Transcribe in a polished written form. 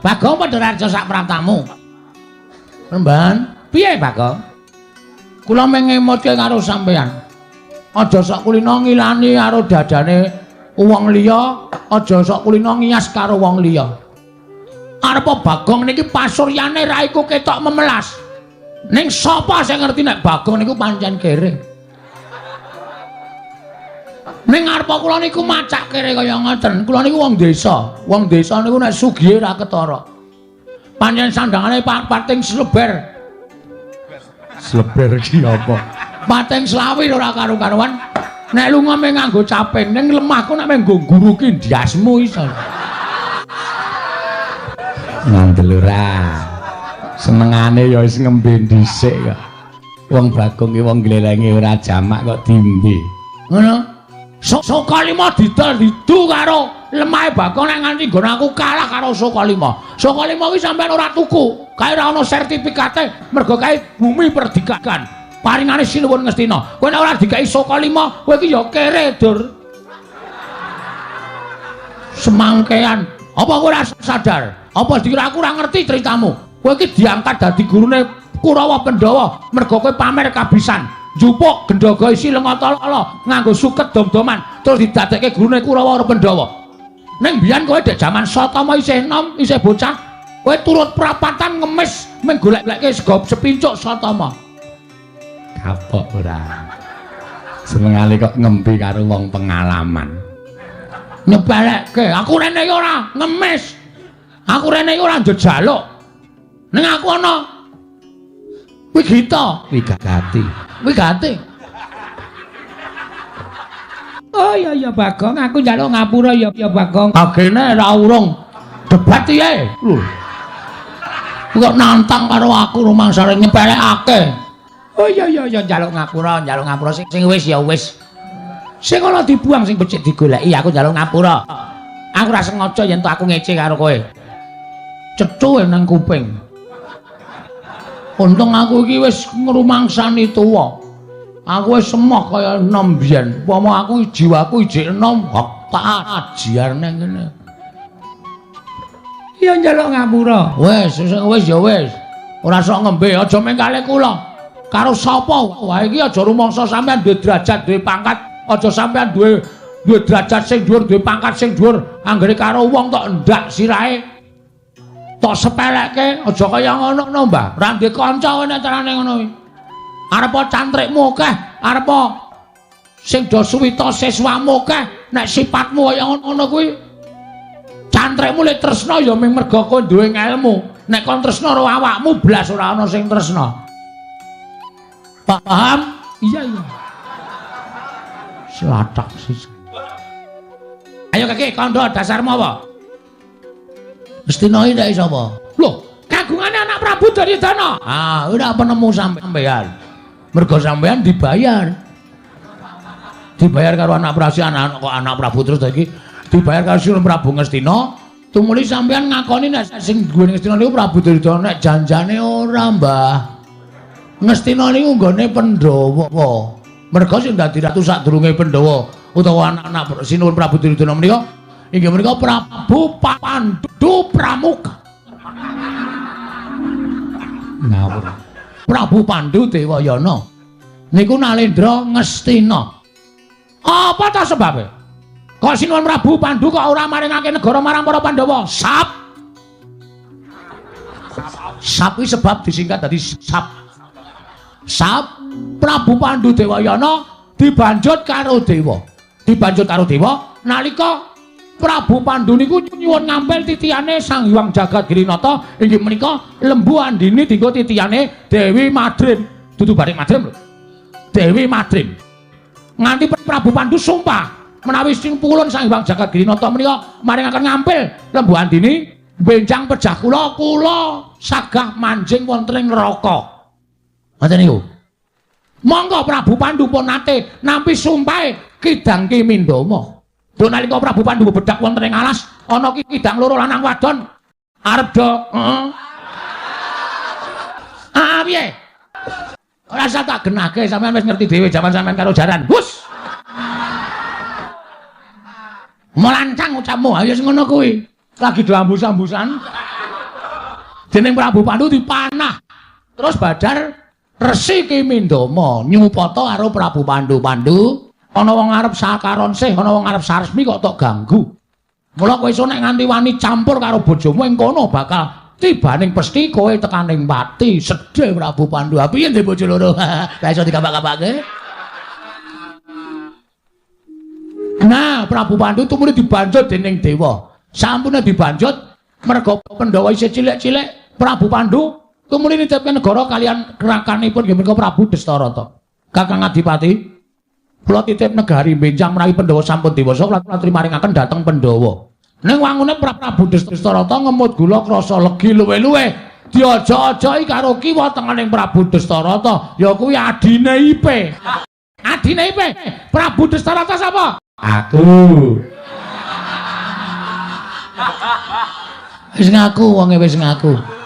Bagong padha raja sak pratamu. Remban, piye Bagong? Kula mung ngemutke karo sampeyan. Aja sok kulina ngilani karo dadane wong liya, aja sok kulina ngiyas karo wong liya. Arepa Bagong niki pasuryane raiku ketok memelas. Ning sapa sing ngerti nek Bagong niku pancen kere? Ning arepa kula niku macak kere kaya ngoten. Kula niku wong desa. Wong desa niku nek sugihe ra ketara. Pancen sandangane pating sleber. Sleber ki apa? Pating slawir ora karu-karuan. Nek lunga mung nganggo caping, ning lemahku nek mung nggo nguruki ndasmu iso. Ngandel ora. Senengane ya wis ngembe dhisik kok. Wong Bagong ki wong glelenge ora jamak kok dimbe. Ngono. Sukalima didol didu karo lemahe Bagong nek nganti nggon aku kalah karo Sukalima. Sukalima kuwi sampean ora tuku, kae ora ana sertifikate mergo kae bumi perdikan. Paringane Sinuwun Ngastina. Kowe nek ora dikai Sukalima, kowe iki ya kere, Dur. Semangkean. Apa kowe ora sadar? Apa dikira aku ora ngerti ceritamu? Kowe iki diangkat dadi gurune Kurawa Pandhawa mergo kowe pamer kabisan. Njupuk gendhaga isi lenga-tala nganggo suket dom-doman terus didadekke gurune Kurawa Pandhawa. Ning biyen kowe dek jaman Satama isih enom, isih bocah, kowe turut prapatan ngemis mung golek-golekke sego sepincuk Satama. Kapok ora. Senengane kok ngembe karo wong pengalaman. Nyepelekke, aku rene iki ora ngemis. Aku rene iki ora njejaluk. Ning aku ana wigita, wigati. Wigati. Oh iya iya Bagong, aku njaluk ngapura ya ya Bagong. Agene ora urung debat piye? Lho. Kok nantang karo aku rumangsane nyepelekake. Oh iya iya iya njaluk ngapura sing sing wis ya wis. Sing ana dibuang sing becik digoleki, aku njaluk ngapura. Aku ora sengaja yen to aku ngece karo kowe. Cethuke nang kuping. Untung aku iki wis ngrumangsani tuwa. Aku wis emoh kaya enom biyen. Upama aku jiwaku ijik enom, hok tak ajiar nang kene. Iya njaluk ngapura. Wis, wis ya wis. Ora sok ngembe, aja mung kalih kula. Karo sapa wae iki aja rumangsa sampean duwe derajat, duwe pangkat, aja sampean duwe duwe derajat sing dhuwur, duwe pangkat sing dhuwur, anggere karo wong tok ndak sirahe. Tok sepelekke, aja kaya ngono no, Mbah. Ora duwe kanca nek carane ngono kuwi. Arepa cantrikmu akeh, arepa sing do suwita siswamu akeh, nek sipatmu kaya ngono kuwi cantrikmu lek tresna ya mung merga kowe duwe ngelmu. Nek kon tresna karo awakmu blas ora ana sing tresna. Paham? Iya iya. Selatak siji. Ayo kaki kandha dasarmu apa? Ngastina iki nek sapa? Loh, kagungane anak Prabu Duryudana. Ah, ora penemu sampean. Mergo sampean dibayar. Dibayar karo anak Prabu, anak kok anak Prabu terus iki dibayar karo Sinuwun Prabu Ngastina. Tumuli sampean ngakoni nek sing duwe Ngastina niku Prabu Duryudana, nek janjane ora, Mbah. Ngastina niku nggone Pandhawa. Mergo sing dadi ratu sadurunge Pandhawa utawa anak-anak Sinuwun Prabu Duryudana menika inggih menika Prabu Pandu Pramuka. Ngawur. Prabu Pandu Dewayana niku Nalendra Ngastina. Apa ta sebabe? Kok Sinuwun Prabu Pandu kok ora maringake negara marang para Pandhawa? Sap. Sap kuwi sebab disingkat dadi sap. Sap Prabu Pandu Dewayana dibanjut karo dewa. Dibanjut karo dewa nalika Prabu Pandu niku nyuwun ngampil titihane Sang Hyang Jagat Girinata inggih menika Lembu Andini dinggo titihane Dewi Madrim. Dudu Barik Madrim lho. Dewi Madrim. Nganti Prabu Pandu sumpah menawi sing pulun Sang Hyang Jagat Girinata menika maringaken ngampil Lembu Andini benjang pejah kula, kula sagah manjing wonten ing neraka. Ngoten niku. Monggo Prabu Pandu pun nate nampi sumpahe Kidang Ki Mindama. Duh nalika Prabu Pandu bedak wonten ing alas, ana kidang loro lanang wadon arep do heeh. Ah piye? Ora usah tak genahke, sampean wis ngerti dhewe jaman sampean karo jaran. Hus. Melancang ucapmu, ayo sing ngono kuwi. Lagi do ambus-ambusan. Dening Prabu Pandu dipanah. Terus badar Resi Ki Mindama nyupata karo Prabu Pandu. Pandu, ana wong arep sakaron sih, ana wong arep saresmi kok tok ganggu. Mula kowe iso nek nganti wani campur karo bojomu ing kono bakal tibaning pesti kowe tekaning pati. Sedih Prabu Pandu. Ha piye ndek bojo loro? Lah iso dikapak-kapake. Nah, Prabu Pandu tumuli dibanjut dening dewa. Sampune dibanjut merga Pandhawa isih cilik-cilik, Prabu Pandu tumuli nitipke negara kalian rakanipun nggih menika Prabu Destarata. Kakang Adipati, kula titip negari benjang menawi Pandhawa sampun dewasa kula trimaringaken dhateng Pandhawa. Ning wangune Prabu Destarata ngemut gula krasa legi luwe-luwe diaja-ajai karo kiwa tengening Prabu Destarata, ya kuwi adine Ipe. Adine Ipe, Prabu Destarata sapa? Aku. Wis ngaku wonge wis ngaku.